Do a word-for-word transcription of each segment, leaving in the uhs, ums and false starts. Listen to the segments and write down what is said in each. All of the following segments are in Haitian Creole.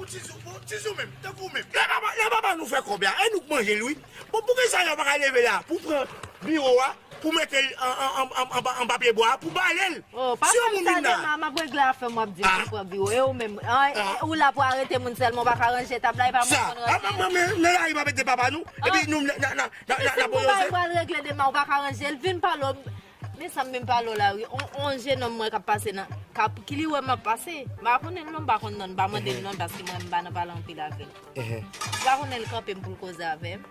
Tizou, bon, Tizou menm, tankou menm. Lè papa, lè papa nou fè kòb la, e nou k manje l, wi. Bon, poukisa yo pa ka leve la pou pran biwo a, pou mete l an, an, an, an, anba, anba pye bwa a, pou bale l? Oh, pa Si yon fè moun sa vin la. Demen, m ap regle afè m, w ap di m Ah. pou pran biwo. E ou menm, an, Ah. ou la pou arete moun sèlman, ou pa ka ranje tab la, e pa mwen Sa, konn ah, ranje. mwen, mwen, men, men la, li pa mete papa nou. Ah. Epi nou, na, na, na, na, Si na, m na, pral regle demen, ou pa ka ranje l, vin pale w. Men sa m menm pale w la, wi. On, on jenòm mwen k ap pase nan, k ap, ki li wè m ap pase. M pa konnen l non, m pa konn non l, m pa mande l non l, paske mwen, m pa nan pale anpil avè l. Mhm. M pa konnen l kanpe m pou l koze avè m.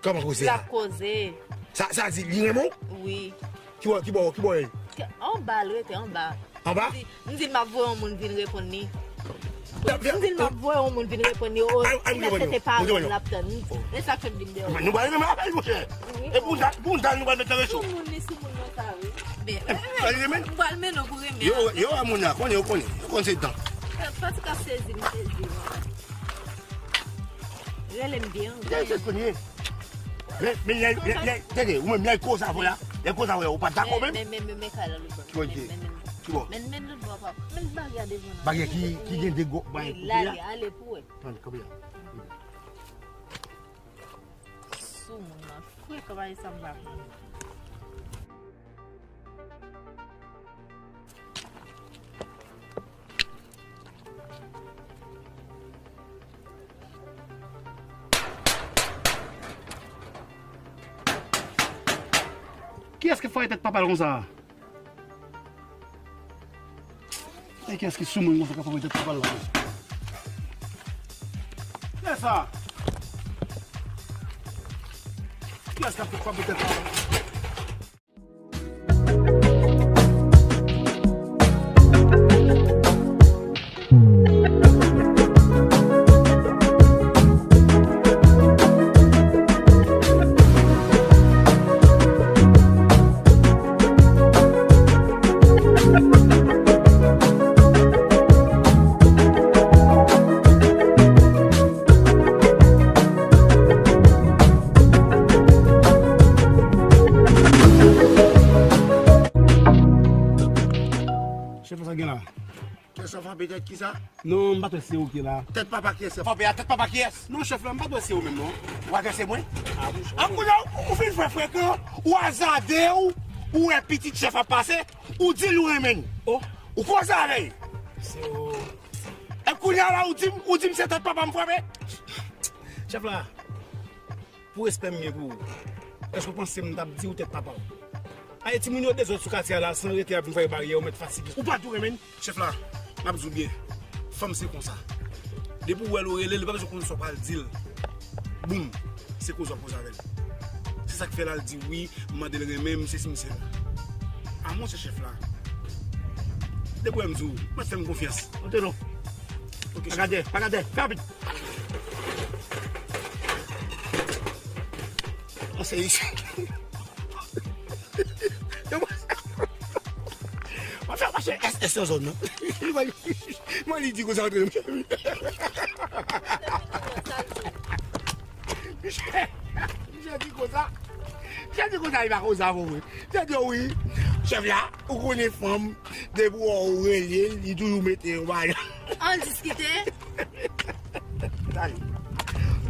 Kòman koze L a? ap koze. Sa, sa di, li renmen w? Wi. Ki bò, ki bò, ki bò l ye? Ke, anba, l rete anba. Anba? M di, m di l m ap voye yon moun vin reponn li. M di l m ap voye yon moun vin reponn li. O, Ay, ay, m li mèt devan se yo. te M devan pawòl yo. l ap tann. Oh. E sa k fè m vin deyò. Men nou pral renmen apèl, monchè. Wi. E pou dat, pou dat nou pral met nan recho. Sou moun li, sou moun nan sa, wi. Ben, Eh, sa li renmen? M pral mennen w pou renmen Yo, apèl. yo, a moun la, konnen, yo konnen. Yo konnen se dan. Pati k ap sezi m, sezi m. Rele m byen. Tande, se kounye. Men, men, lè, lè, lè, tande, ou menm, lè koze avè la, lè koze avè la, ou pa dakò menm? Men, men, men, men, men, kay la lòt bò. Ki bò l te ye? Men, men, men. Ki bò? Men, men, lòt bò, papa. Men baryè devan an, papa. Baryè ki, ki gen de gwo, baryè wi, kote la? Lale pou wè. Tann, kanpe la. Sou moun nan, frekan, bagay sa m pa konn. Kiyès ki frape tèt papa l konsa? E kiyès ki sou moun konsa k ap frape tèt papa l la? Kiyès sa? Kiyès k ap frape tèt papa l? Chèf, sa gen la? Kiyès sa frape tèt kisa? Non, m pa t wè se ou ki la. Tèt papa kiyès sa frape a? Tèt papa kiyès? Non, chèf la, m pa t wè se ou menm, non. Ou pa t wè se mwen? Ah, bon, chèf. An kounye a, ou, ou fin fè frekan, ou azade w, ou wè pitit chèf ap pase, ou di l ou renmen l. Oh. Ou koze avè l. Se ou. E kounye a la, ou di m, ou di m se tèt papa m frape? Chèf la, pou respè m gen pou ou, èske w panse m t ap di w tèt papa w? Aye, timoun yo dezòd sou katye a la, san rete y ap vin fè baryè, ou mèt fatige. Ou pa tou renmen l? Chèf la, m ap di w byen, fanm se konsa. Depi w wè l, ou rele l, li pa bezwen konn sa w pral di l. Boum, se koze w ap koze avè l. Se sa k fè l al di wi, m mande l renmen m, sesi m sela. A monchè chèf la. Depi w wè m di w, mwen fè m konfyans. Monte non. Ok, chèf. Pa gade, pa gade, fè rapid. Mwen se isi. Mwen fè mache S S nan zòn nan. Mwen li di konsa antre nan chèf. Misye, misye di konsa. Misye di konsa, li pa konsa pou mwen. Misye di wi. Chèf la, ou konnen fanm, depi w wè ou rele l, li toujou mete yon bagay. Ann diskite. Dale.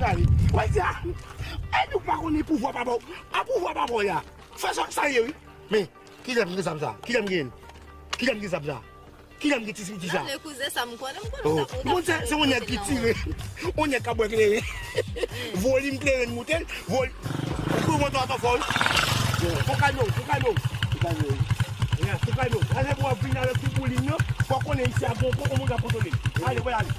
Dale. Wè sa. E nou pa konnen pouvwa papa w. A pouvwa papa w la. Fè sa, sa ye wi. Men, kilè m gen zam sa? Kilè m gen l? Kilè m gen zam sa? Kilè m gen ti, ti sa? Dale, kouzen, sa m konnen, m konnen sa pou w ta fè. Bon, se, se yon nèg ki tire. Yon nèg k ap bwè kleren. Volim kleren moute l. Vol-, ou kouman twa tan fò wi. Fò kalme w, fò kalme w. Fò kalme w. Fò kalme w. Alè pou w ap vin avèk ti boulin nan, fò w konnen isi a gon poko moun k ap kontwole l. Ale, wè ale.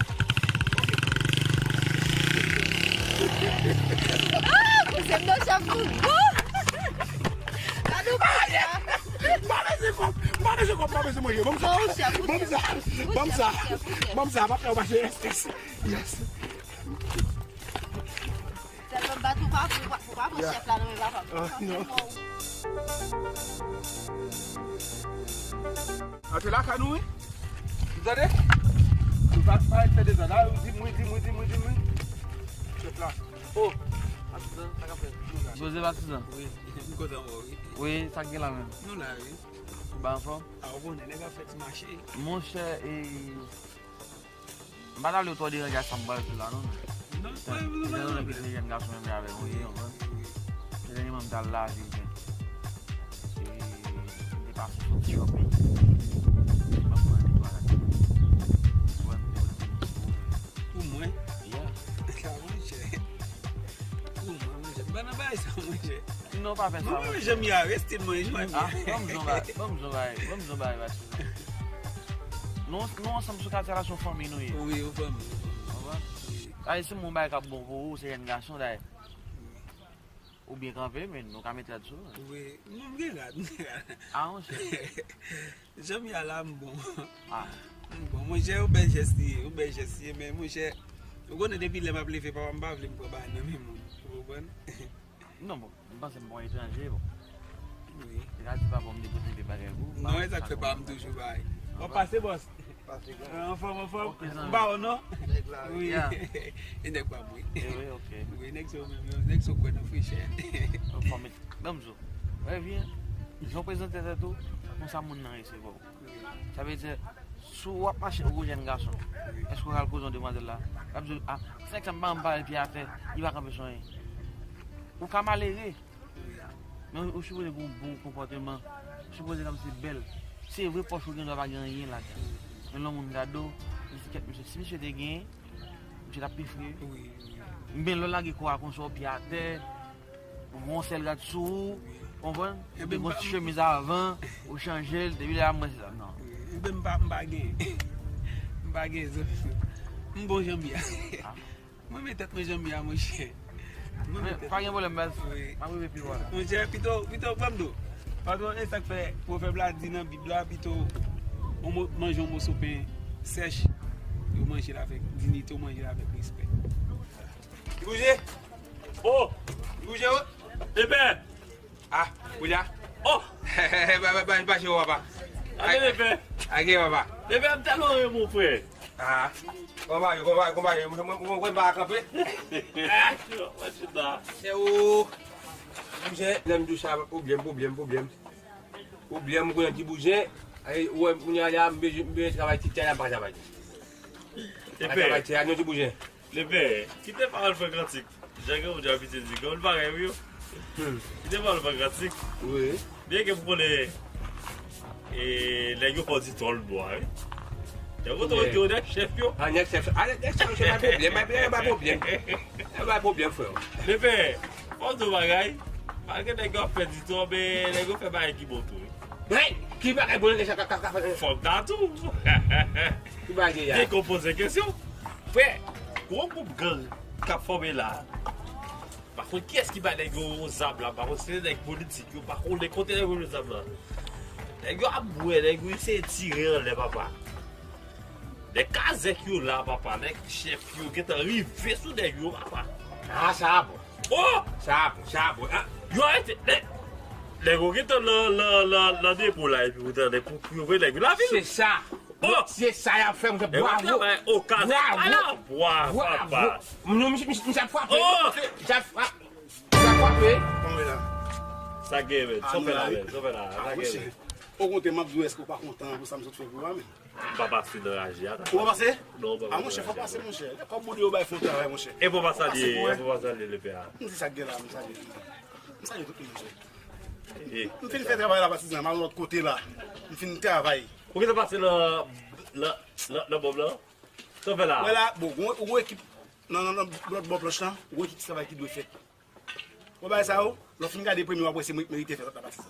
Ah, kouzen m nan chèf pou gou. Gade w kouzen. M pa bezwen kòb, m pa bezwen kòb, m pa bezwen manje. Ban m sa, ban m sa, ban m sa, ban m sa, m ap fè w mache S S. Yes. Sèlman m pa tou pa pou pa pou pa pran chèf la nan men papa m. Ah, non. Antre lakay nou wi. Ou tande? Ou pa pa fè dezòd la, ou di m wi, di m wi, di m wi, di m wi. Chèf la. Oh, Patizan, sa k ap fèt? Poze Patizan. Wi, m kontan wè w wi. Wi, sa k gen la menm? Nou la wi. Ou ba anfòm? A, ou konnen, nèg ap fè ti mache. Monchè, e, M pa ta vle w twò deranje ak sa m pral di la, non. Non, pa gen pwoblèm. Etan donè ke se jèn gason menm jan avèk ou ye, ou konprann? Se dènyèman m t al Lavil, men. E, m te pase sou ti shopping. M ap pran de twa bagay. Ou konprann? M te vle fè yon ti pwomè. Pou mwen? Yeah. Sa, monchè. Pou mwen, monchè. M pa nan bagay sa, monchè. Non, pa fè sa, monchè. Mwen menm, jan m ye a, reste mwen, jwenn. Ah, ban m di w yon bagay, ban m di w yon bagay, ban m di w yon bagay, Matthew. Nou, nou ansanm sou katye a la, se yon fanmi nou ye. Wi, yon fanmi. Konprann? Dayè, si m wè yon bagay k ap bon pou ou, se jèn gason, dayè. Ou byen kanpe, men nou ka met rad sou ou. Wi, non, m gen rad, m gen rad. Ah, monchè. Jan m ye a la, m bon. Ah. M bon, monchè, yon bèl jès li ye, yon bèl jès li ye, men monchè, ou konnen depi lè m ap leve, papa m pa vle m pran bagay nan men moun. Ou konprann? Non, bon, m panse m pa yon etranje, bon. Wi. Se ka di papa m depoze de bagay pou ou. Non, e sa k fè papa m toujou bay. W ap pase, bòs? Pase, gran. Anfòm, anfòm. Ok, zanmi. M ba w non? Nèg la, wi. Yeah. E nèg pa m, wi. Eh wi, ok. Wi, nèg sa yo menm, yo, nèg sa yo kwè nan frechè. Anfòm, ban m di w. Revyen, jan w prezante tèt ou, konsa moun nan resevwa w. Sa vle di, si w ap mache ak yon jèn gason, èske w pral koze yon demwazèl la? L ap di w, ah, se nèg sa m pa janm pale l pye atè, li pa kanpe sou anyen. Ou ka malere, men ou sipoze gen yon bon konpòteman, ou sipoze kòmsi bèl. Se vre, pòch ou gen dwa pa gen anyen ladan. Men lè yon moun gade w, li di, kèt mesye, si mesye te genyen, misye t ap pi fre. Wi, wi. Men lè w lage kò a konsa, w pye atè, ou gen yon sèl rad sou ou, konprann? Ou te gen yon ti chemiz avan, ou chanje l, depi lè a mwen se sa, non. Wi, enben m pa, m pa gen. M pa gen, zanmi. M bon jan m ye a. Ah. Mwen men tèt mwen jan m ye a, monchè. Mwen men tèt. Pa gen pwoblèm, baz. Wi. M ap rive pi lwen. Monchè, pito, pito, ban m di w. Patwon, e sa k fè pwovèb la di nan Bib la, pito, on mo-, manje yon moso pen sèch, yo manje l avèk diyite, yo manje l avèk respè. Li bouje? Oh! Li bouje, wi? Lepè! Ah, kounye a? Oh! Ba, ba, ba, ba, papa. Ake lepè! Ake papa. Lepè, m tèlman renmen w, frè. Ah. Konpayi, konpayi, konpayi, mwen, mwen, mwen, mwen pa kanpe. Ah, mwen chita. Se ou. Bouje, lè m di w sa, pwoblèm, pwoblèm, pwoblèm. Pwoblèm, mwen konnen ti bouje. Ay, ou wè, kounye a la, m bezwen, m bezwen travay, ti chay la, m pa travay. Pa travay, ti chay la, non, ti bouje. Lepè, kite pawòl fè kantik. Jan granmoun yo abitye di, granmoun parèy wi yo. Hmm. Kite pawòl fè kantik. Wi. Byen ke m konnen, e, nèg yo fè w di twòl bwa, wi. Nèg yo otorite yo, nèg chèf yo. Ah, nèg chèf. Ah, nèg chèf, se pa pwoblèm, pa, pa, pa pwoblèm. Se pa pwoblèm, frè. Lepè, fò m di w bagay, malgre nèg yo ap fè di twòl, men nèg yo fè bagay ki bon tou, wi. Hey, ki bagay bon nèg sa ka, ka, ka fè? Fò m ta tou. Ki bagay ya? Dekonpoze kesyon. Frè, gwo gwoup gang k ap fòme la. Pa konn kiyès ki bay nèg yo zam la, pa konn si se nèg politik yo, pa konnen kote nèg yo jwenn zam la. Nèg yo ap bwè, nèg yo eseye tire anlè, papa. Nèg kazèk yo la, papa, nèg chèf yo gentan rive sou nèg yo, papa. Ah, sa bon. Oh! Sa bon, sa bon. Ah. Yo arete nèg, nèg yo gentan nan, nan, nan, nan depo la, epi yo tande pou, pou yo voye nèg yo lavil. Se sa. Oh! Se sa y ap fè, monchè. Nèg yo ap travay o kazèk la, bwa, papa. Non, misye, misye, misye ap frape. Oh! Misye ap frape. Misye ap frape. Kòman la? Sa gen, men. Sa w fè la, men. Sa w fè la. Sa gen, men. Okontrè, m ap di w, èske w pa kontan pou sa m sot fè pou ou a, men? M pa pase nan raje a. Ou pa pase? Non, m pa pase nan raje a. Ah, monchè, fò pase, monchè. Lè kòb ou di yo bay fon travay, monchè. E pou pa salye, e pou pa salye lepè a. M di sa k gen la, m salye. M salye tout moun, monchè. M fin fè travay la, patizan, m al lòt kote la. M fin travay. Ou gentan pase nan, nan, nan, nan bòb lan? Sa w fè la? Wè la, bon, ou, ou ekip nan, nan, nan lòt bò planch lan, ou ekip travay ki dwe fèt. Wè bagay sa yo, lè w fin gade premye w ap wè se merite fè lòt la pati sa.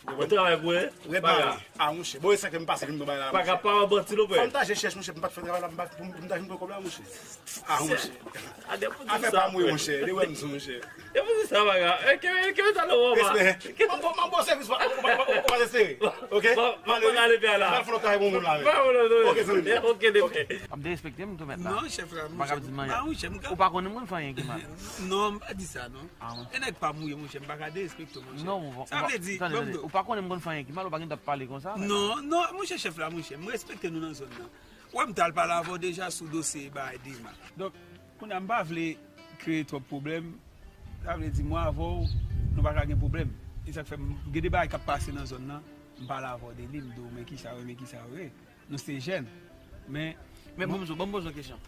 Ou travay pou Rèd Mare. Ah, monchè. Bon, e sa ke m pase vin nan bagay la, monchè. Pa ka pa manti non, frè. Fò m ta je chèch, monchè, pou m pa t fè travay la, pou m pa t, pou m ta vin pran kòb la, monchè. Ah, monchè. Afè pa m wi, monchè. Li wè m sou, monchè. E pou di sa, bagay. E ke, e ke sa nan wò, ba. Respè. M ap ba w sèvis, ou pa, ou pa, ou pa, ou pa espere. Ok? M ap ale pi a la. M ap fè lòt travay pou moun la, men. Ok, zanmi. Ok, ok. Ap derespekte m tou mèt la. Non, chèf la, monchè. M pa ka di m anyen. Ah, monchè, m ka. Ou pa konnen m konn fè anyen ki mal. Non, m pa di sa, non. Ah, wi. E nèg pa mouye, monchè, m pa ka derespekte w, monchè. Non, ou, ou pa, tande, tande, ou pa konnen m konn fè anyen ki mal, ou pa gen dwa ap pale konsa, men. Non, non, monchè, chèf la, monchè, m respekte nou nan zòn nan. Ou wè, m t al pale avè w deja sou dosye bagay Dema. Donk, kounye a, m pa vle kreye twòp pwoblèm. Sa vle di, mwen avè w, nou pa ka gen pwoblèm. E sa k fè m gen de bagay k ap pase nan zòn nan, m pale avè w de li, m di w, men kisa w ye, men kisa w ye. Nou se jèn. Men, Men bon, m di w, ban m poze w kesyon.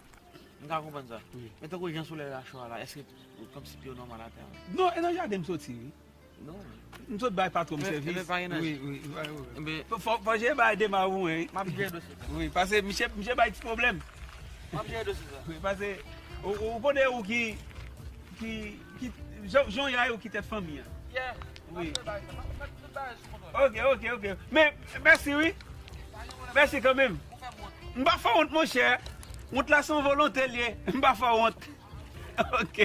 M ka konprann sa. Men tankou jan solèy la cho a la, èske kòmsi pye w nòmal atè a? Non, e nan jaden m soti, wi. Non. M sot bay patwon m sèvis. Wi, wi, wi. Fò, fò jere bagay demare pou mwen, wi. M ap jere dosye sa. Wi, paske misye, misye bay ti pwoblèm. M ap jere dosye sa. Wi, paske ou, ou konnen ou ki, ki, ki, jan, jan w ye a, ou ki tèt fanmi an. Yeah. Wi. M ap jere bagay sa. M ap met tout bagay sou kontwòl. Ok, ok, ok. Men, mèsi, wi. Mèsi kanmenm. M pa fè wont, monchè. Wont la se yon volonte l ye. M pa fè wont. Ok.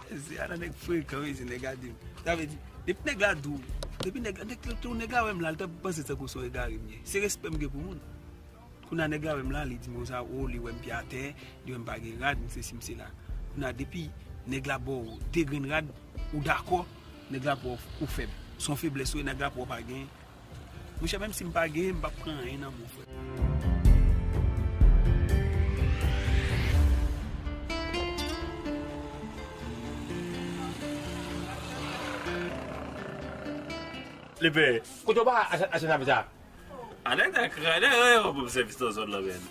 Se ala nèg frekan, wi, se nèg la di m. Sa vle di, depi nèg la di w, depi nèg, nèg, nèg, nèg la wè m la, li t ap panse tankou se yon egare m ye. Se respè m gen pou moun. Kounye a nèg la wè m la, li di m konsa, o, li wè m pye atè, li wè m pa gen rad, m sesi, m sela. Kounye a depi nèg la ba w de grenn rad, ou dakò, nèg la pa wè w fèb. Se yon feblès ou ye, nèg la pa wè w pa gen. Monchè, menm si m pa genyen, m p ap pran anyen nan men w, frè. Lepè. Kote w pa achte, achte sa? A, nèg ta kraze, nèg la ban m sèvis nan zòn nan, men.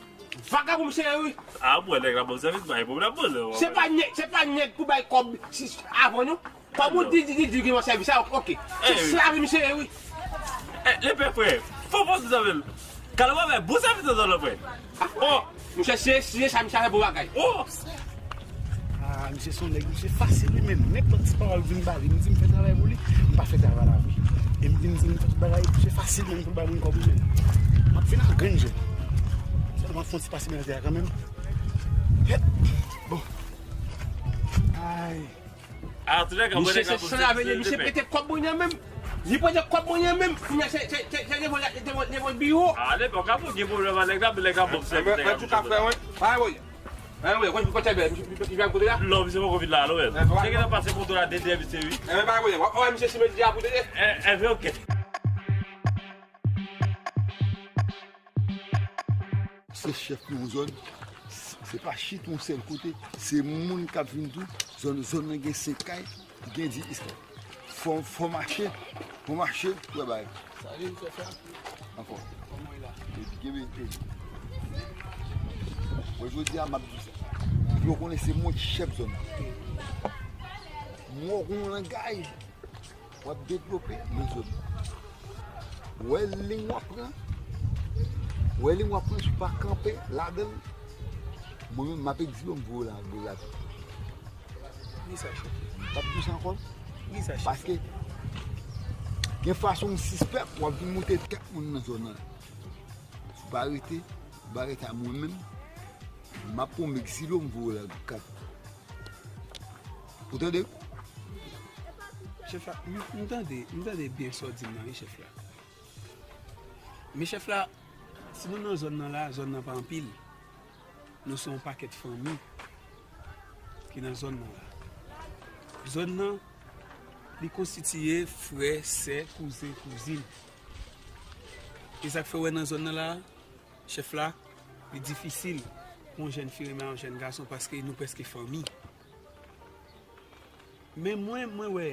Vagabon, misye ye, wi. A, mwen, nèg la ban m sèvis, pa gen pwoblèm, mwen, non. Se pa nèg, se pa nèg pou bay kòb si, avan, non. Kòm ou di, di, di, di gen yon sèvis, a, ok. Se slave misye ye, wi. Eh, Lepè, frè, fò w pase avè l. Kalabwa fè bon sèvis nan zòn nan, frè. Oh! Misye, se, se sa, misye fè bon bagay. Oh! Ah, misye se yon nèg, misye fasil, wi, men nenpòt ti pawòl vin ba li, m di m fè travay pou li, m pa fè travay la, wi. E m vin di m fè tout bagay, misye fasil, men pou l ba moun kòb, wi, men. M ap fin ak grenn jèn. Sèlman fè yon ti pase men nan tè a kanmenm. Bon. Ay. Misye se san aveni, misye pete kòb mwen nan men m. Li pete kòb mwen nan men m. Kounye a se, se, se, se devan, devan, devan biwo. Ale, pa ka pou gen pwoblèm avèk la, men nèg la bon sèvis, nèg la bon sèvis. Pa voye. Pa voye, kote, kote bè, misye, misye, misye kote la? Non, misye poko vin la, non, men. Misye gentan pase kontwòl la de dèyè misye, wi. Enben, pa voye. Wè, misye simen di a pou tete. Enben, ok. Se chèf nan yon zòn, se pa chita yon sèl kote, se moun k ap vin tou. Zòn, zòn nan gen senk kay, gen dis esklav. Fò, fò mache, fò mache, pou wè bagay. Salut, chèf la. Anfòm. Kòman w ye la? Epi, kenbe, epi. Mwen, jodi a, m ap di w sa. Pou yo konnen se mwen ki chèf zòn nan. Mwen, w gon langay. W ap devlope nan zòn nan. Wè liy w ap pran. Wè liy w ap pran, si w pa kanpe ladan l, mwen menm, m ap egzile w, m voye w la, voye w la. Ki sa, chèf? M p ap di w sa ankò. Ki sa, chèf? Paske gen fason m sispèk w ap vin moute tèt moun nan zòn nan. Si w pa rete, w pa rete a mwen menm, m ap pran m egzile w, m voye w la kat. Ou tande? Chèf la, m, m tande, m tande byen sa w di m nan, wi, chèf la. Men chèf la, si nou nan zòn nan la, zòn nan pa anpil. Nou se yon pakèt fanmi ki nan zòn nan la. Zòn nan, li konstitiye frè, sè, kouzen, kouzin. E sa k fè w wè nan zòn nan la, chèf la, li difisil pou yon jèn fi renmen a yon jèn gason paske nou prèske fanmi. Men mwen, mwen wè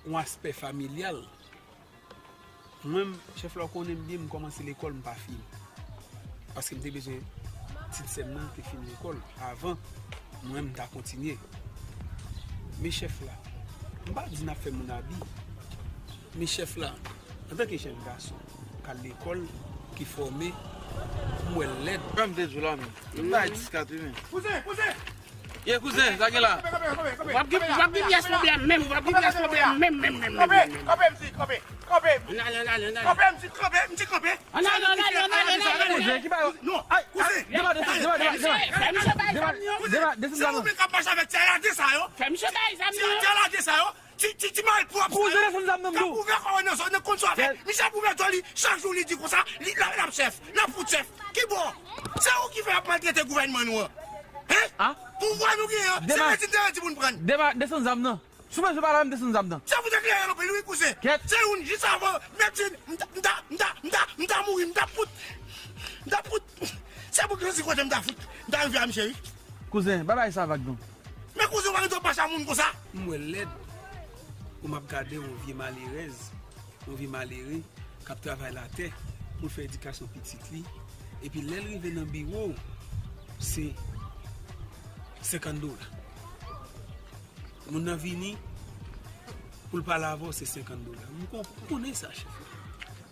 yon aspè familyal. Mwen, chèf la, w konnen m byen, m kòmanse lekòl, m pa fini. Paske m te bezwen ti sè m nan te fin lekòl avan mwen, m ta kontinye. Men chèf la, m pa di n ap fè moun abi. Men chèf la, antanke jèn gason k al lekòl, ki fòme, m wè l lèd. Kòm m te di w la menm, m bay dis katreven. Kouzen, kouzen! Ye kouzen, sa gen la? W ap gen, w ap gen pyès pwoblèm menm, w ap gen pyès pwoblèm menm, menm, menm, menm, menm. Kanpe, m di, kanpe, kanpe. Ann ale, ann ale, ann ale. Kanpe, m di, kanpe, m di, kanpe. Ann ale, ann ale, ann ale, ann ale. Kouzen, ki ba yo? Non, ay, kouzen. Dema, dema, dema, dema. Fè misye bay zam nan. Dema, desann zam nan. Se ou menm k ap mache avèk ti alade sa yo. Fè misye bay zam nan. Ti, ti alade sa yo. Ti, ti, ti malpwòp sa yo. Kouzen, desann zam nan, m di w. K ap ouvè kò yo nan zòn nan, konn sa w fè. Misye ap ouvè dò li, chak jou li di konsa, li, l ap, l ap chèf, l ap fout chèf. Ki bò? Se ou ki fè y ap maltrete gouvènman nou an. Hein? Ah? Pouvwa nou genyen an, se redi, se redi moun pran. Dema, desann zam nan. Si w bezwen pale avè m, desann zam nan. Sa pou te klere anpil, wi, kouzen. Kèt. Se youn jis avan, menm si m ta, m ta, m ta, m ta, m ta mouri, m ta fout. M ta fout. Se pou granzi kote m ta fout. M ta rive a misye, wi. Kouzen, pa bay sa vag non. Men kouzen, w pa gen dwa pase a moun konsa. M wè l lèd. Pou m ap gade yon vye malerèz, yon vye malere k ap travay latè pou l fè edikasyon pitit li, Epi lè l rive nan biwo w, se senkant dola. Moun nan vini pou l pale avè w, se senkant dola. M kon- m konnen sa, chèf la.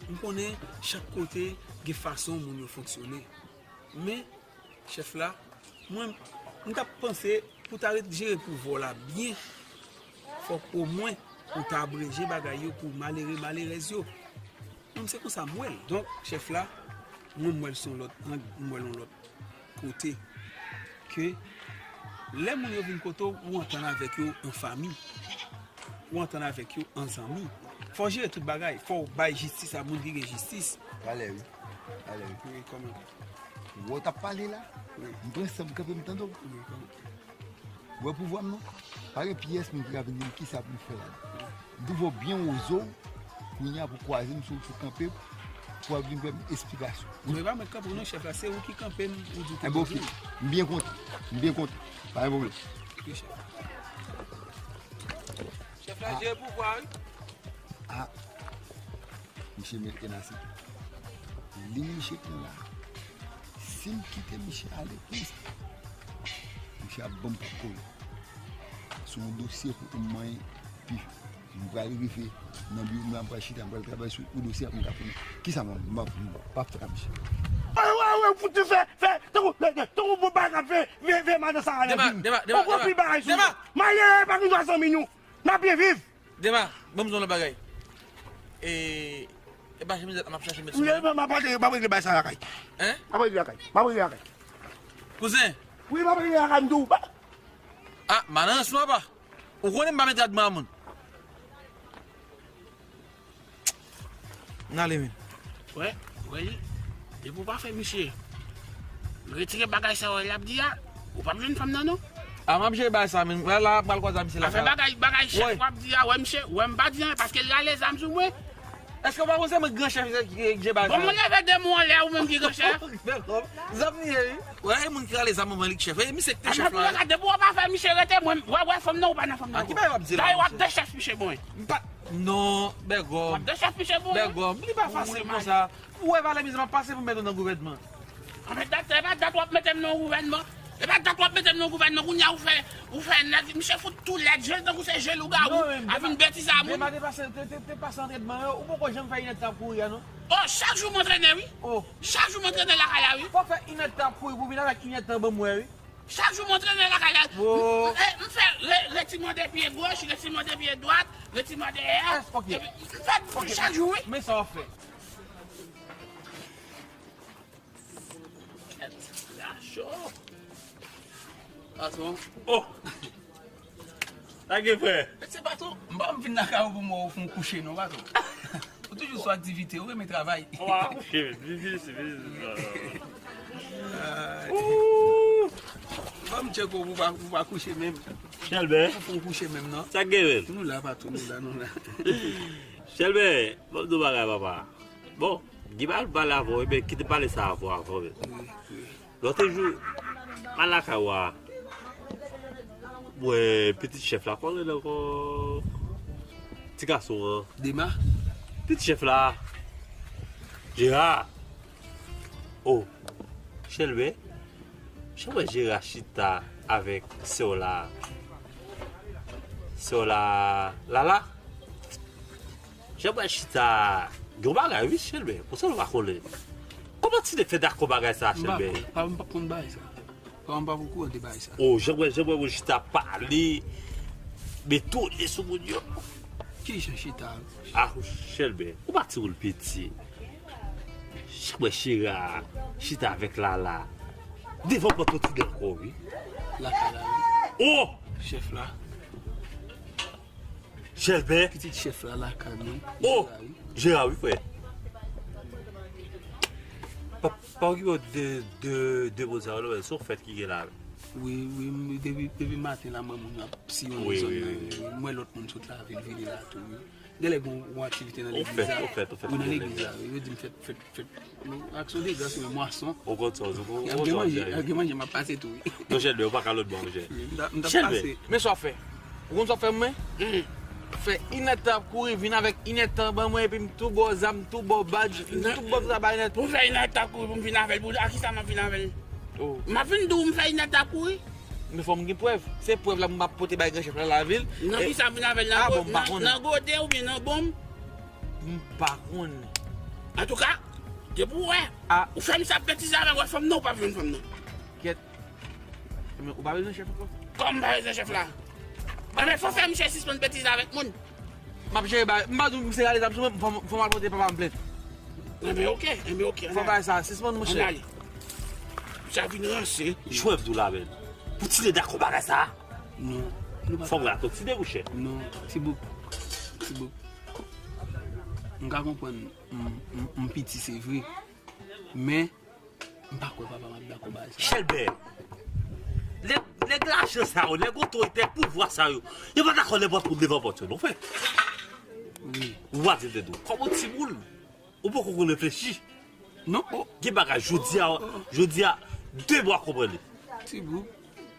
M konnen chak kote gen fason moun yo fonksyone. Men, chèf la, mwen, m t ap panse pou w ta ret jere pouvwa w la byen, fòk omwen ou ta abreje bagay yo pou malere, malerèz yo. Mwen, se konsa m wè l. Donk, chèf la, mwen, m wè l se yon lòt ang, m wè l yon lòt kote. Ke lè moun yo vin kote w, ou antann avèk yo an fanmi. Ou antann avèk yo an zanmi. Fò w jere tout bagay. Fò w bay jistis a moun ki gen jistis. Talè, wi. Talè, wi. Wi, kòman? Wè w t ap pale la? Wi. M pran san m kanpe m tande w. Wi, kòman? Wè pouvwa m non? Pa gen pyès moun ki ka vin di m kisa pou m fè la. M twouve w byen wozo, kounye a pou kwaze m sou wout pou kanpe, pou w ap vin ban m esplikasyon. Mwen pa mèt kanpe w non, chèf la, se ou ki kanpe m, ou di w te Enben, oke. Poze. M byen kontan. M byen kontan. Pa gen pwoblèm. Oke, chèf. Chèf la, jere pouvwa, wi. Ah. Misye mete nan se li misye pran la. Si m kite misye ale konsa, misye ap ban m pòt kole. Se yon dosye pou m manyen pi. M pral rive nan biwo m la, m pral chita, m pral travay sou yon dosye a pou m ka konnen kisa m ap, m ap, m ap fè ak misye. Wè, wè, wè, fout fè, fè, tankou, tankou bon bagay k ap fè, fè, fè madan sa a nan Dema, vi m. Dema, Dema, Ou pran Dema, pil bagay sou Dema! Malere pa gen dwa zanmi nou. N ap byen viv. Dema, ban m di w yon lòt bagay. E, e pa chemiz m ap chache m met sou mwen. M ap regle, m ap regle bagay sa lakay. Hein? M ap regle lakay. M ap regle lakay. Kouzen. Wi, m ap regle lakay, m di w. Ah, malans nou apa. Ou konnen m pa met rad mwen a moun. N ale, men. Wè, wè li. Depi w pa fè misye retire bagay sa yo l ap di a, ou p ap jwenn fanm nan non. A, m ap jere bagay sa, men. La, la, m pral kwaze a misye la. Afè bagay, bagay chèf w ap di a, wè misye, wè m pa di anyen, paske l rale zam sou mwen. Èske w pa panse mwen gran chèf ki jere bagay sa? Bon, moun leve de mwen anlè, ou menm ki gran chèf. Zam li ye, wi. Wè, e moun ki rale zam mwen li k chèf. E misye ki te chèf la. Depi w pa fè misye rete, mwen, wè, wè fanm nan, ou pa nan fanm nan. A, ki bagay w ap di la, Dayè w ap dechèf misye mwen. M pa, non, Bègòm. W ap dechèf misye mwen. Bègòm, li pa fasil konsa. Ou wè valè mizè m ap pase pou m met ou nan gouvènman. Anben dat, e pa dat w ap mete m nan gouvènman. E pa dat w ap mete m nan gouvènman, kounye a ou fè, ou fè nèg, misye fout tou lèd, je l tankou se je lougawou. Non, men ap vin betize a moun. Dema te pase, te, te, te pase antrenman yo, ou poko janm fè inèdtan ap kouri a, non? Oh, chak jou m antrene, wi. Oh. Chak jou m antrene lakay la, wi. Fò fè inèdtan ap kouri pou vin avèk inèdtan ban m wè, wi. Chak jou m antrene lakay la. Oh. E, m fè re-, retirman de pye goch, retirman de pye dwat, retirman dèyè. Yes, ok. Epi, m fè chak jou, wi. Men sa w ap fè. Kèt, la cho. Patwon. Oh! Sa gen, frè? Mèsi, patwon. M pa vin lakay ou pou m wè ou fè yon kouche, non, patwon. Ou toujou sou aktivite, ou renmen travay. Ou pa kouche, vin, vin isi, vin isi. Ooh! Ban m tcheke ou pou pa, pou pa kouche menm. Chèlbè. Ou fè yon kouche menm, non? Sa gen menm? Nou la, patwon, nou la, nou la. Chèlbè, ban m di w bagay, papa. Bon, Guy pa vle pale avè w, ebyen, kite pale sa avè w ankò, men. Wi, wi. Lòt jou, m al lakay ou a, m wè pitit chèf la, kòman l rele ankò? Ti gason an. Dema? Pitit chèf la. Jera. Oh, Chèlbè. Jan m wè Jera chita avèk sè w la. Sè w la, Lala. Jan m wè chita, gen yon bagay wi, Chèlbè. Konsa nou pa konnen. Kòman ti nèg fè dakò bagay sa, Chèlbè? M pa konn, pa, m pa konn bagay sa. Pa, m pa okouran de bagay sa. Oh, jan m wè, jan m wè moun chita pale, metone sou moun yo. Ki jan chita? Ah, Chèlbè, ou pa ti moun piti. Jan m wè Jera chita avèk Lala. Devan pòt ou ti nèg ankò, wi. Lakay la, wi. Oh! Chèf la. Chèlbè. Pitit chèf la lakay mwen. Oh! Jera, wi. Jera, wi, frè. Pa, pa okipe w de, de, de moun sa yo, non, men se yon fèt ki gen la. Wi, wi, m, depi, depi maten la, m wè moun yo ap siyonnen zòn nan, wi, wi. M wè lòt moun sot lavil vini la tou, wi. Genlè gon, gon aktivite nan legliz la. Ou fèt, ou fèt, ou fèt. Wi, nan legliz la, wi. Yo di m fèt, fèt, fèt. Aksyon de gras, men mwason. Ou konn sa w di, ou konn sa w di. Y ap gen manje, y ap gen manje, m ap pase tou, wi. Non, Chèlbè, ou pa ka lòt bò, monchè. Wi, m t ap, m t ap pase. Chèlbè, men sa w ap fè. Ou konn sa w ap fè mwen? Mm. Fè inèdtan ap kouri, vin avèk inèdtan ban mwen, epi m tou ba w zam, m tou ba w badj, m tou ba w tout sa ba inèdtan. Pou fè inèdtan ap kouri pou m vin avè l, pou a kisa m ap vin avè l? Oh. M ap vin di w m fè inèdtan ap kouri. Men fò m gen prèv. Se prèv la m ap pote bay granchèf la lavil. Nan kisa m vin avè l? Nan gode oubyen nan bonm? M pa konnen. Antouka, depi w wè ou fè misye ap betize avè w, wè fanm nan, ou pa vle jwenn fanm nan. Kèt. Men ou pa bezwen chèf ankò? Kòman m pa bezwen chèf la? Enben, fò fè misye sispann betize avèk moun. M ap jere bagay. M pa di w misye rale zam sou mwen, fò m, fò m al pote papa m plent. Enben, oke, enben, oke. Fò bagay sa sispann, monchè. Ann ale. Sa vin ranse. Jwè m di w la, men. Poutine dakò bagay sa? Non. Fò m rakonte Tine, monchè. Non, Tibouk. Tibouk. M ka konprann, m, m, m piti, se vre. Men, m pa kwè papa m ap dakò bagay sa. Chèlbè, nèg, nèg lajan sa yo, nèg otorite, nèg pouvwa sa yo, yo pa dakò nenpòt moun devan pòt yo, non, frè. Wi. Ou pa di l de dou. Kòm yon timoun, ou poko konn reflechi. Non, oh. Gen bagay, jodi a, jodi a, de bwa konprann li. Tibouk,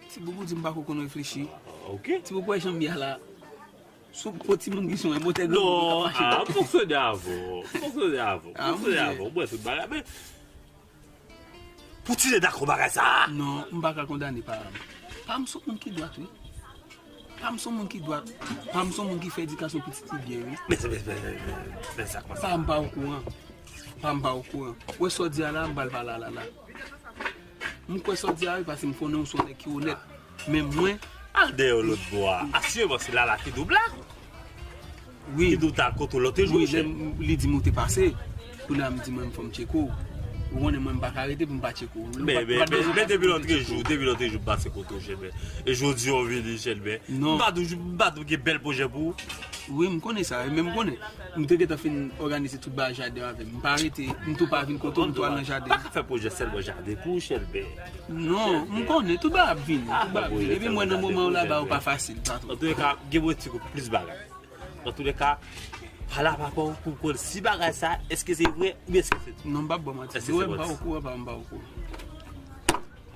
Tibouk, ou di m pako konn reflechi. Ah, ok. Tibouk, wè jan m ye a la. Sou po timoun ki son, e motè granmoun ki ka fache. Non, ah, fonksyone avè w. Fonksyone avè w. Ah, fonksyone avè w. Mwen, tout bagay, men Poutine dakò bagay sa a? Non, m pa ka kondane pa m. Pa m se yon moun ki dwat, wi. Pa m se yon moun ki dwat. Pa m se yon moun ki fè edikasyon pitit li byen, wi. Men, men, men, men, men, men sa konsa. Pa m pa okouran. Pa m pa okouran. Wè sa w di a la, m pral pale a Lala. M kwè sa w di a, wi, paske m konnen w se yon nèg ki onèt. Men mwen, al dèyè w lòt bò a. Asireman se Lala ki di w blag. Wi. Ki di w t al kote w lòt jou, wi, chè. Lè m, li di m ou te pase. Kounye a m di mwen m fò m tcheke w. Ou konnen mwen m pa ka rete pou m pa tcheke w. Men, men, men, men depi lòt jou, depi lòt jou m pase kote w, chèlbè. E jodi a w vini, chèlbè. Non. M pa di w, m pa di w gen bèl pwojè pou ou. Wi, m konnen sa, men m konnen. M te gentan fin òganize tout bagay jaden avè m. M pa rete, m tou pa vin kote w, m tou al nan jaden. Pa ka fè pwojè sèlman jaden pou ou, chèlbè. Non, m konnen, tout bagay ap vini, tout bagay ap vini. Epi m wè nan moman yo laba yo pa fasil, patwon. Antoulèka, gen mwen ti kou plis bagay. Antoulèka, pale a papa w pou konn si bagay sa, èske se vre oubyen èske se... Non, m p ap ba w manti. Èske se manti? De wè m pa okouran, pa m pa okouran.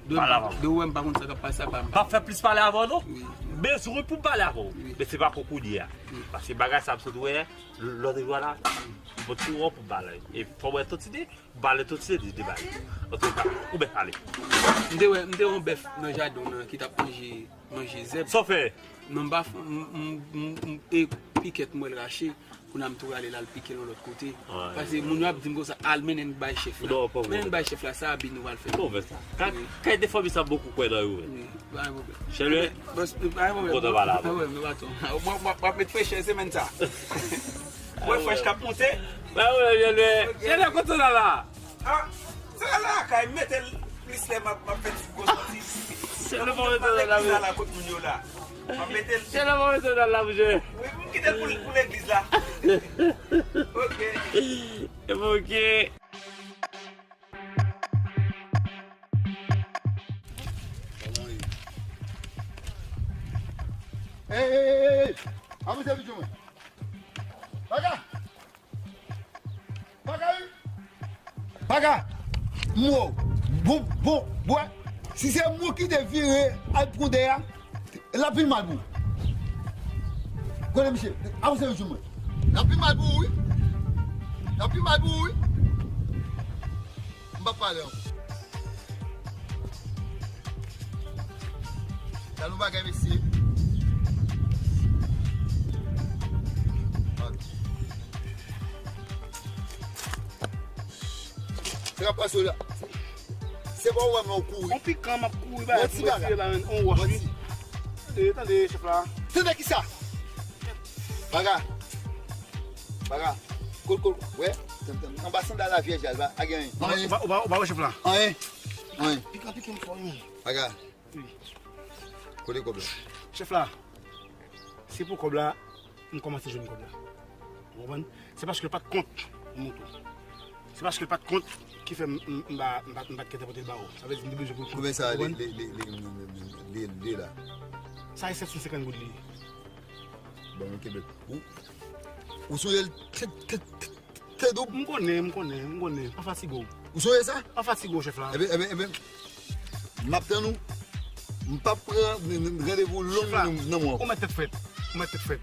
De wè m pa konn sa k ap pase a, pa m pa. M p ap fè plis pale avè w, non. Wi. Bezwen pou m pale avè w. Wi. Men se pa pou kounye a. Wi. Paske bagay sa m sot wè, lòt jou a la, m pran kou an pou m pale. E fò m wè Tòtine, m pale Tòtine, li te pale. Antouka, ou bèf ale. M te wè, m te wè yon bèf nan jaden w nan ki t ap manje, manje zèb. Sa w fè? Non, m pa f-, m, m, m, m, e pikèt m wè l rache. Kounye a m tou rale l al pike l yon lòt kote. Paske moun yo ap di m konsa, al mennen n bay chèf la. Non, pa vre. Mennen n bay chèf la, sa abi nou pral fè. Pa vre sa. Kay, kay de fanmi sa m poko kwè nan yo, wi. Wi, pa gen pwoblèm. Chèlbè, m kontan pale avè w. Wi, m patwon. W ap, w ap, w ap met frechè semèn sa. Wè frèch k ap monte. Ba wè, Chèlbè. Chèlbè, kote w la la? Ah, sa la kay mete l plis lè m ap, m ap fè ti gwo soti. Chèlbè, pa mete l la, wi. Legliz la, la kot moun yo la. M ap mete l. Chèlbè, pa mete l la, monchè. Wi, m kite l pou, pou legliz la. Ok. Ok. Ey, ey, ey, ey! Avanse pito mwen. Paga! Paga, wi! Paga! Mo! Bon, bon, bwè! Si se mwen ki te vire al pran dèyè a, l ap vin mal pou ou. Konnen misye, avanse yo sou mwen. L ap vin mal pou ou, wi. L ap vin mal pou ou, wi. M p ap pale ankò. Gade yon bagay, mesye. Sa k ap pase w la? Se pa w wè m wè w kouri. On pikan m ap kouri ba pou retire la, on wòch, wi. Tande, tande, chèf la. Tande kisa? Paga. Paga. Kol, kol, wè. Anba sandal la vyèj la, pa gen anyen. Ou pa, ou pa, ou pa wè chèf la? Anyen. Anyen. Pikan, pikan fò, wi. Paga. Wi. Kote kòb la? Chèf la, se pou kòb la, m kòmanse jwenn kòb la. Ou konprann? Se paske l pa t kont moto. Se paske l pa t kont ki fè m, m, m pa, m pa, m pa t gentan pote l ba ou. Sa vle di m te bezwen pou l kont. Konbyen sa li, li, li, li, li, li, li, li la? Sa e sèt san senkant goud li ye. Bon, mwen kenbe l. Ou, ou sonje l te, te, te, te doub? M konnen, m konnen, m konnen. Pa fatige w. Ou sonje sa? Pa fatige w, chèf la. Ebyen, ebyen, ebyen, m ap tann ou. M p ap pran n-, n-, randevou long nan, nan mwen ankò. Ou mèt tèt frèt. Ou mèt tèt frèt.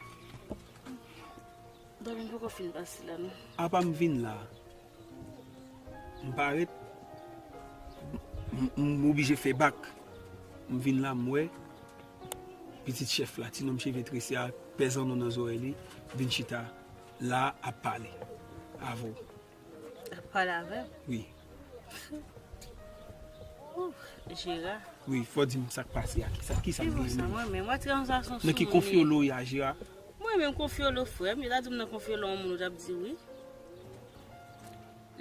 Dòmi poko fin pase la, non. Apa m vin la. M parèt, m, m oblije fè bak. M vin la, m wè pitit chèf la, ti nonm cheve trese a, pèzan non nan zòrèy li, vin chita la ap pale avè w. Ap pale avè m? Wi. Ouf, Jera. Wi, fò di m sa k pase a. Kisa, kisa k gen menm? Mwen menm, mwen tranzasyon sou moun. Nan ki konfyolo w ye a, Jera? Mwen menm konfyolo frè m, yo ta di m nan konfyolo yon moun ou t ap di wi.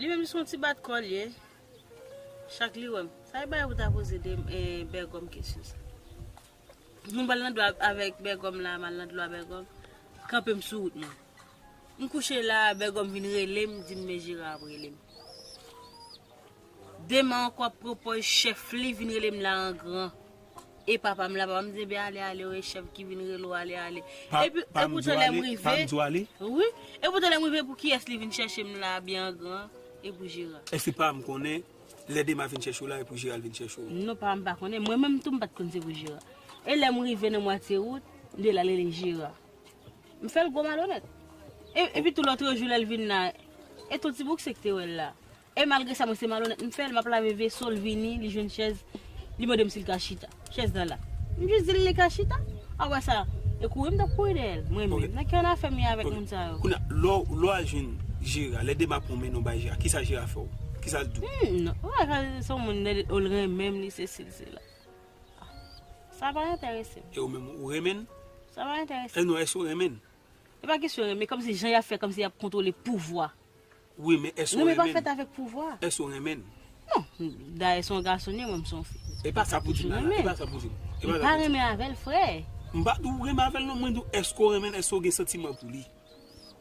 Li menm li se yon ti bat kò l ye. Chak li wè m. Sa e bagay pou ta poze de, eh, Bègòm kesyon sa. Moun pral nan dlo avèk Bègòm la, m al nan dlo a Bègòm. Kanpe m sou wout mwen. M kouche la, Bègòm vin rele m, di m men Jera ap rele m. Demen ankò ap pran pòz chèf li vin rele m la an gran. E papa m la, papa m di, "Ebyen, ale, ale, wi, chèf ki vin rele w, ale, ale." Epi, epoutan lè m rive, wi, epoutan lè m rive, pou kiyès li vin chèche m la, byen an gran, e pou Jera. Èske pa m konnen, lè Dema vin chèche w la, e pou Jera l vin chèche w? Non, papa m pa konnen. Mwen menm tou, m pa t konn se pou Jera. E lè m rive nan mwatye wout, m de la rele Jera. M fè l gwo malonèt. E, epi tou lòt jou lè l vin la, e tou ti bouk se k te wè l la. E malgre sa, mwen se malonèt m fè l, m ap lave veso, l vini, li jwenn chèz, li mande m si l ka chita. Chèz nan la. M jis di l li ka chita. Apre sa, e kouri m t ap kouri dèyè l. Mwen menm, nan ki annafè m ye avèk moun sa yo? Kounye a, lè w, lè w al jwenn Jera, lè Dema pran men nou bay Jera, kisa Jera fè w? Kisa l di w? Hmm, non. Wè, sa se yon moun, lè l renmen m, li se si l se la. Sa pa enterese m. E ou menm, ou renmen l? Sa pa enterese m. E non, èske w renmen l? E pa kesyon renmen, kòmsi jan y ap fè, kòmsi y ap kontwole pouvwa. Wi, men èske w renmen l? Renmen pa fèt avèk pouvwa. Èske w renmen l? Non, dayè se yon gason li ye, mwen m se yon fi. E pa sa pou di m la, la. E pa sa pou di m. E pa sa pou di m. Li pa renmen avè l, frè. M pa di w renmen avè l, non, mwen di w èske w renmen l, èske w gen santiman pou li?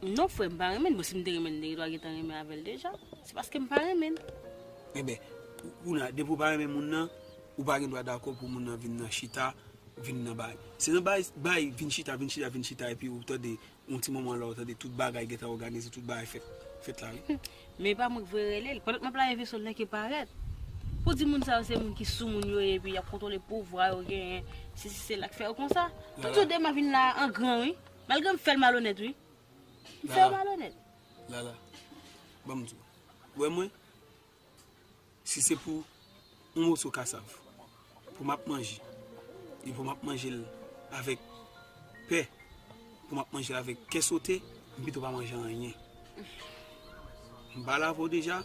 Non, frè, m pa renmen l. Bon, si m te renmen l, m te gendwa gentan renmen avè l deja. Se paske m pa renmen l. Enben, ou, ou la, depi w pa renmen moun nan, ou pa gendwa dakò pou moun nan vin nan chita, vin nan bay. Se nan bay, bay, vin chita, vin chita, vin chita, epi ou tande, yon ti moman la, ou tande tout bagay gentan òganize, tout bagay fèt, fèt la, wi. Men e pa mwen k voye rele l. Pandan m ap lave veso, l nèk e parèt. Pou di moun sa yo se moun ki sou moun yo ye, epi y ap kontwole pouvwa yo genyen, se si se la k fè yo konsa. Tout jou Dema vin la an gran, wi. Malgre m fè l malonèt, wi. M fè l malonèt. Lala, ban m di w. Ou wè mwen? Si se pou yon moso kasav pou m ap manje, e pou m ap manje l avèk pè, pou m ap manje l avèk kè sote, m pito pa manje anyen. M pale avè w deja,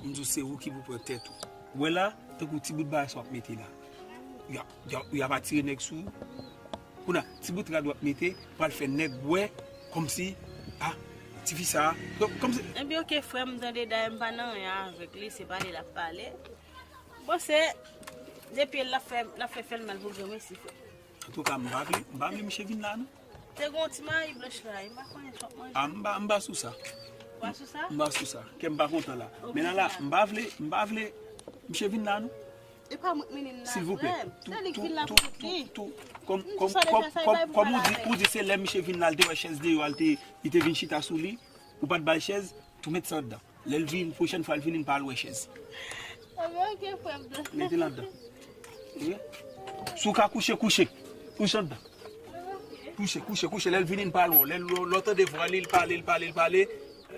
m di w se ou ki pou pran tèt ou. Ou wè la, tankou ti bout bagay sa w ap mete la. Y ap, y ap, y ap atire nèg sou ou. Kounye a, ti bout rad w ap mete, pral fè nèg wè, kòmsi, a, tifi sa, kòm, kòmsi. Ebyen, oke, frè m, tande, dayè m pa nan anyen avèk li, se pale l ap pale. Bon, se, depi l ap fè, l ap fè, fè l mal pou granmesi, frè. Antouka, m pa vle, m pa vle misye vin la, non. Te gen yon ti mayi blanch la, m pa konnen si w ap manje. A, m pa, m pa sou sa. Ou pa sou sa? M pa sou sa. Kè m pa kontan la. Men la, la, m pa vle, m pa vle misye vin la, non. E pa mwen k mennen l la, frè m. Se li k vin la pou kont li. Kòm, kòm, kòm, kòm ou di, ou di se lè misye vin la, l te wè chèz deyò a, l te, li te vin chita sou li, ou pa t ba l chèz, tou met sa anndan. Lè l vin, pwochèn fwa l vini, n pa al wè chèz. Ebyen, oke, frè m. Mete l anndan. Oke? Si w ka kouche, kouche. Kouche anndan. Kouche, kouche, kouche. Lè l vini, n pa al wè w. Lè l, lè w tande vwa li, l pale, l pale, l pale.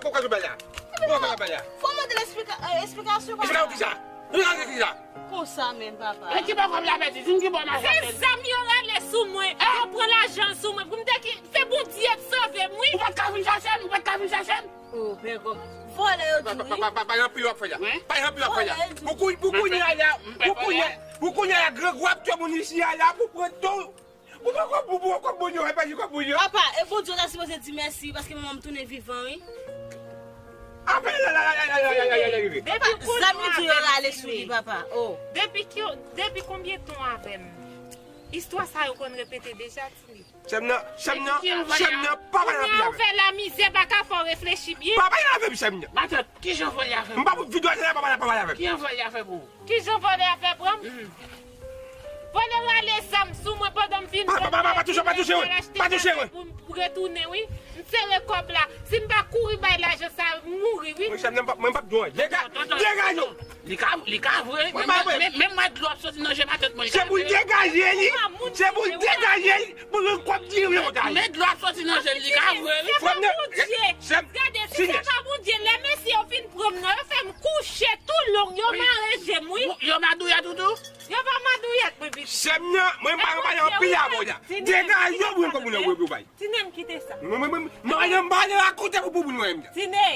poko ka sou bagay la. Poko ka sou bagay la. Fò mande l esplika-, eh, esplikasyon, papa. Esplikasyon kisa? Esplikasyon kisa? Konsa menm, papa. E ki bò kòb la pèdi? Di m ki bò m a fè. Se zam yo rale sou mwen. Yo pran lajan sou mwen. Pou m te ki, se Bondye k sove m, wi. Ou pa t ka vin chache m? Ou pa t ka vin chache m? Oh, pè kòm. Vòlè yo di wi. Pa, pa, pa, pa, pa, anpil w ap fè la. Wi. Pa anpil w ap fè la. Vòlè yo di. Pou kou-, pou kounye a la, pou kounye, pou kounye a la, grangou ap tchwe moun isi a la, pou pran ton. Pou pran kòb, pou pran kòb moun yo, e pa di kòb moun yo. Papa, e Bondye w ta sipoze di mèsi paske manman m tounen vivan, wi. Apre la, la, la. Papa, zam li di yo rale sou li, papa. Oh. Depi ki, depi konbyen tan avè m? Istwa sa yo konn repete deja, Tini. Chèm nan, chèm nan, chèm nan, pa pale anpil avè m. Kounye a ou fè lamizè, pa ka fè w reflechi byen. Pa pale avè m, chèm nan. Matant, kijan vòlè a fè pou ou? M pa pou videyo sa, pa pale, pa pale avè m. Kijan vòlè a fè pou ou? Kijan vòlè a fè pran m? Vòlè rale zam sou mwen pandan m vin. Pa, pa, pa, pa, pa touche, pa touche, wi. Pa touche, wi. Pou m retounen, wi. M sere kòb la. Si m pa kouri bay lajan sa, m mouri, wi. Mwen, chèm nan, mwen p ap, mwen p ap di w anyen. Dega-, degaje w. Li ka, li ka vre. Mwen pa vre. Menm, menm, menm mwen dlo ap soti nan je matant mwen, li ka vre. Se pou l degaje li. Se pou l degaje li. Pou l kòb diri yo ta ye. Men dlo ap soti nan je l, li ka vre, wi. Se pa Bondye. Gade, si se pa Bondye, lè mesye yo fin pran m nan, yo fè m kouche tou long, yo mare je m, wi. Yo madouyèt ou tou? Yo pa madouyèt mwen, pitit. Chèm nan, mwen pa, mwen pa nan anpil avè w la. Degaje w pou mwen kòb moun nan pou bay. Tine, m kite sa. Mwen, mwen, mwen, mwen pa nan, mwen pa nan rakonte pou, pou moun mwen menm. Tine,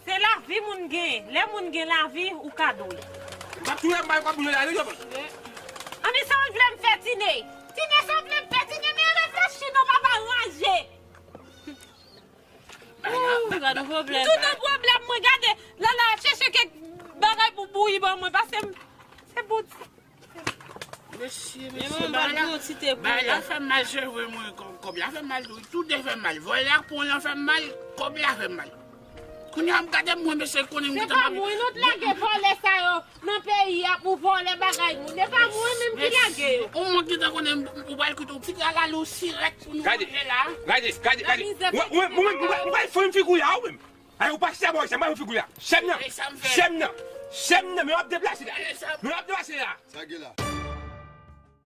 se lavi moun gen. Lè moun gen lavi, ou ka dwe. M p ap touye m bay kòb moun yo la, yo. Ann, sa w vle m fè, Tine? Tine, sa w vle m fè? Tine, men reflechi non, papa raje. Ooh, gade yon pwoblèm. M tou nan pwoblèm, mwen, gade. Lala, chèche kèk bagay pou bouyi ban mwen, pase m, se pou Mesye, mesye, bagay la, bagay la fè m mal, se vre, mwen, kò-, kòb la fè m mal tou, tou de fè m mal. Vòlè ak pran lan fè m mal, kòb la fè m mal. Kounye a m gade mwen, mesye, konnen m gentan pa. Se pa mwen, nou t lage vòlè sa yo nan peyi a pou vòlè bagay moun. Se pa mwen menm ki lage yo. Ou mwen gentan konnen ou pral koute yon ti kalalou sirèt pou nou manje la. Gade, gade, gade. Mwen, mwen, mwen, mwen, mwen pral fè yon figi a ou menm. Ay, ou pa chita bò, chèm, mwen figi a. Chèm nan, chèm nan, chèm nan, men w ap deplase la. Men w ap deplase la. Sa gen la.